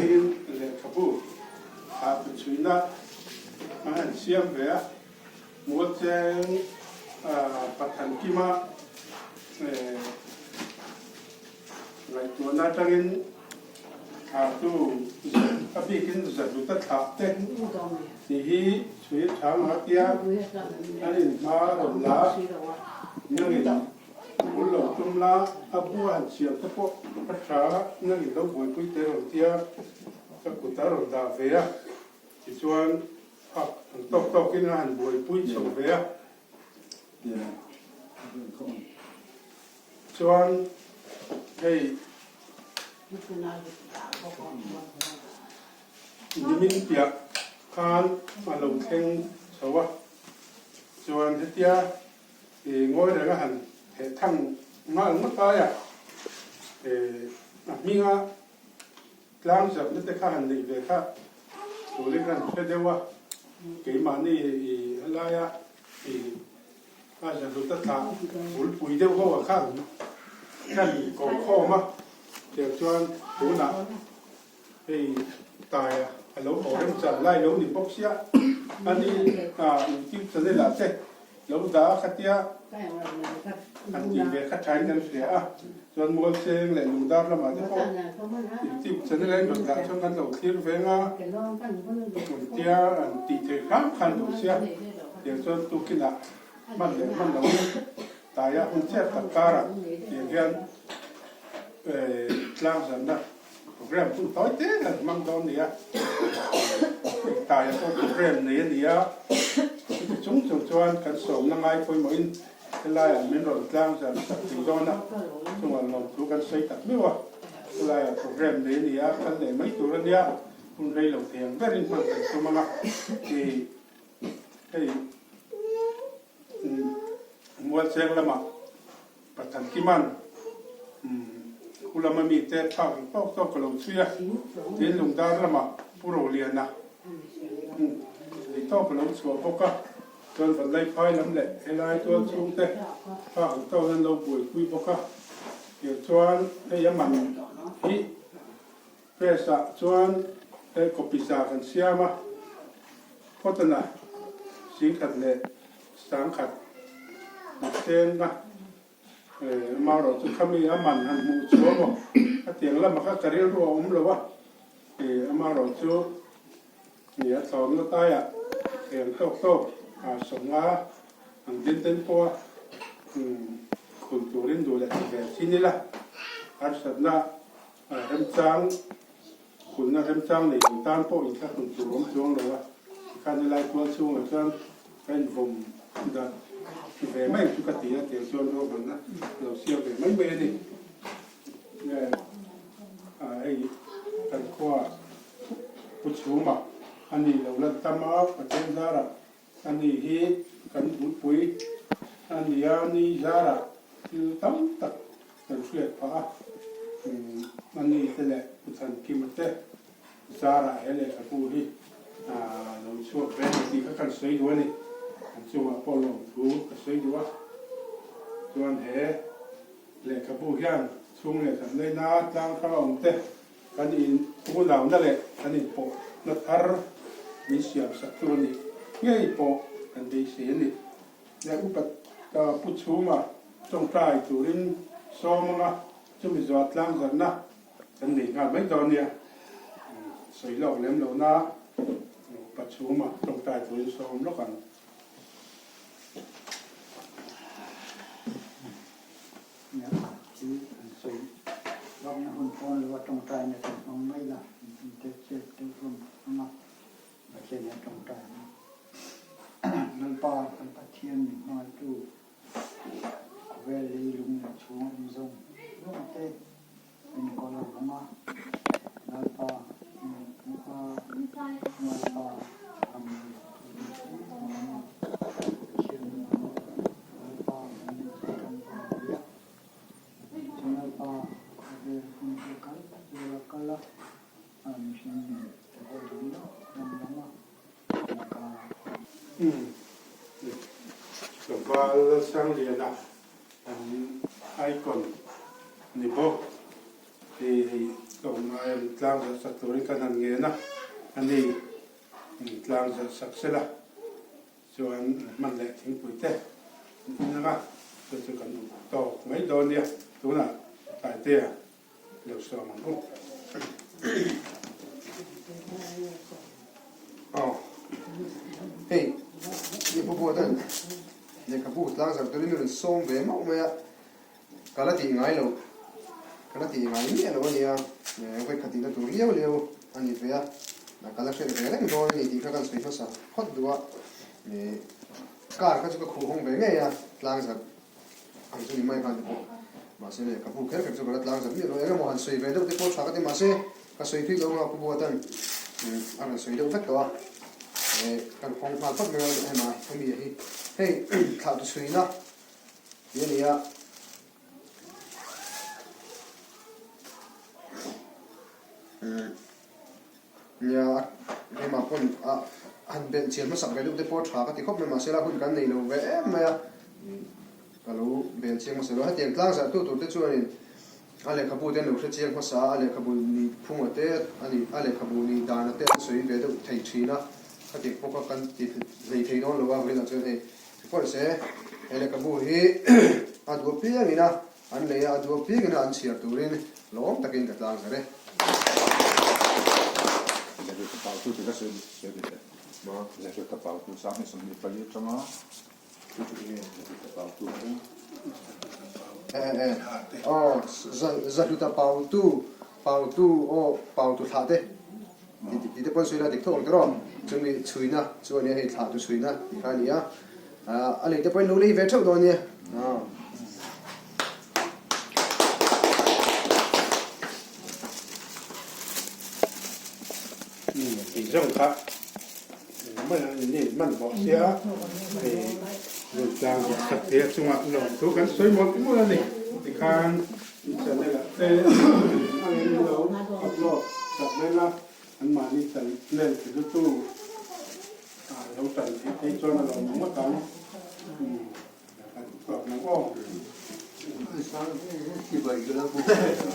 hmingin lehkhabu thahtu chhuina an han siam ve a, Mualcheng Pathankima ngaihtuahna atangin thlahtu a bikin Zahluta thlah te tih hi chhui tha nga tia an inhma rawn la nangin bul lo tum la a bu a han siam te pawh a tha nangin lo buaipui te rawn tia ka kut a rawn dah ve a tichuan a an tawk tawkin a han buaipui chho ve a. Chuan hei nimin piah khan a lo thleng chho a, chuan hetia ngawi reng a han theh thang nghal ngawt aia a hminga tlang zarhna te kha han neih ve kha turin kan hre deuh a, keimahni helaia A zahlut a thlah bulpui deuh ho ah khan kan ko khawm a, tiang chuan tunah hei taia a lo haw rem chan lai lo ni bawk sia, ani YouTube channel ah te lo dah a khatia han tih ve kha thain kan hria a, chuan Mualcheng leh Lungdar lamah te pawh YouTube channel a in rawn dah chuan kan lo thlir veng a, tia an tih theih hram khan duh sia. Tiang chuan tukinah hman leh hman loin taia hun chep tak karah tiang hian tlangzanna program hun tawi te han hmang dawn nia. Taia pawh program nei a ni a, chuti chung chung chuan kan sawmna ngai pawimawhin helaiah min rawn tlangzan sak thei dawn a, chungah lawmthu kan sawi tak meuh a, helaiah program nei a ni a, kal leh mai tur a nia, hun rei lo thei ang berin hman kan tum ang a. Hei Mualcheng lamah Pathan Kiman khu lama mite thlak ang tawk tawk ka lo chhui a, tin Lungdar lamah Pu Roliana ei tawk ka lo chhuah bawk a, chuan Vanlaiphai lam leh helai tual chhungte thlak ang tawk an lo buaipui bawk a, tiang chuan hei a man hi Press ah chuan hei copy sa kan siam a, cotton ah singkhat leh sangkhat sen a amaherawh chu khami a man han hmuh chu amaw a tiang lamah kha ka rilru a awm lo a, amaherawh chu a tlawmna taiah eng tawk tawk sawmnga ang din ten pawh a khul turin duh leh ti ve thin ila harsatna Remchang, Kulhna remchang nei lo tan pawh inthlahrun tur awm chuang lo a, tikhan helai kual chhungah chuan ka invawm dat ve mai chu ka ti a, tiang chuan ruahmanna lo siam ve mai mai a ni. Hei kan khua Pu Chhuma a ni lo lan tam a, Pathian zarah a ni hi kan bulpui a ni a, ni zarah thil tam tak kan hriat phah a, a ni te leh Pu Thankima te zarah he lehkhabu hi lo chhuak ve ang tih kha kan sawi duh a ni. An chungah pawh lawmthu ka sawi duh a, chuan he lehkhabu hian chhung leh kan leina tlang hrang a awm te kan in unauna leh kan inpawhna thar min siam sak chu a nih ngei pawh kan beisei a ni. Leh upat Pu Chhuma tawngtai turin sawm anga chumi zuah tlang zarhna kan nei nghal mai dawn nia. Sawi lawk lem lo na Upa Chhuma tawngtai turin sawm lawk ang. Nia, chu an sawi lawkna hun pawn lo a tawngtaina kan hmang mai la, in te chet deuh hlawm anga Pathian hian tawngtai a. Lalpa kan Pathian min hmangaihtu khawvel leilung leh chhung a awm zawng zawng te min kawl a vang a, Lalpa min hmu a, Lalpa ram leh Pathian Lalpa min tawngtai a. Lalpa khawvel hun hi kal zel a kal a, a mihring nen te pawh dang deuh dang dang a laka. Umm Tlangval Lalsangliana an icon ni bawk hei hei. Tlawmngai an tlang zarh sak turin kan han ngen a, a ni in tlang zarh sak sela chuan hman leh thingpui te an in ang a, chu chu kan duh tawk mai dawn nia, tunah Taitea lo sawm ang u. Aw, hei i pu buatan lehkhabu tlang zarh turin i rawn sawm ve mauh mai a. Ka la tih ngai lo, ka la tih ngai miah lo a nia, vawi khat tihna tur liau liau a ni ve a, ka la hrilh ve reng dawn a ni tih kha kan sawi hmasa phawt duh a, car kha chu ka khuh hawng ve ngei a, tlang zat ang chu ni mai khan te pawh, mahse leh ka bu kher kher chu ka la tlang zat miah lo, eng emaw han sawi ve deuh te pawh tha ka ti, mahse ka sawi thui lo anga pu Buatan a rawn sawi deuh vek tawh a, kan hawng nghal phawt mai a, hema hemi hi hei thlah tu chhuina. Tih a ni a. Nia, keimah pawn a han belh chian hmasak ve deuh te pawh tha ka ti khawp mai, mahse la hun kan nei lo ve em mai a, ka lo bel chiang hmasa lo. Hetiang tlang zarh tu tur te chuanin a lehkhabu te an lo hre chiang hmasa a, a lehkhabu nih phunga te a nih, a lehkhabu nih dana te an sawi ve deuh thei thin a, khatiang pawh kha kan ti hlei thei dawn lo a, vawiinah chuan hei Pawh se, he lehkhabu hi a duh apiangin a an lei a, a duh apiangin a an chhiar turin lawm takin ka tlang zar e. Zahlut ka pautu ti ka sawi sawi duh teh. Zahlut ka pautu 24 atanga Zahlut ka pautu chu. Eh eh aw Zahlut a pautu pautu aw pautu thlah te. Tih te pawn sawi la dik tho ang tawh rawh. Chumi chhuina chu a nia hei thlah tu chhuina tih kha a ni a. A lei te pawhin lo lei ve theuh dawn nia. Tih zawng kha hman a ni hmanhmawh sia hei Runtlang sak te chungah lawmthu kan sawi mawlh mawlh a ni. Tikhan Channel ah te angin lo upload sak mai la, an mahni channel ti chu tu lo tan theih phei chuan a lo awm ngawt ang. Kan tuak nang aw.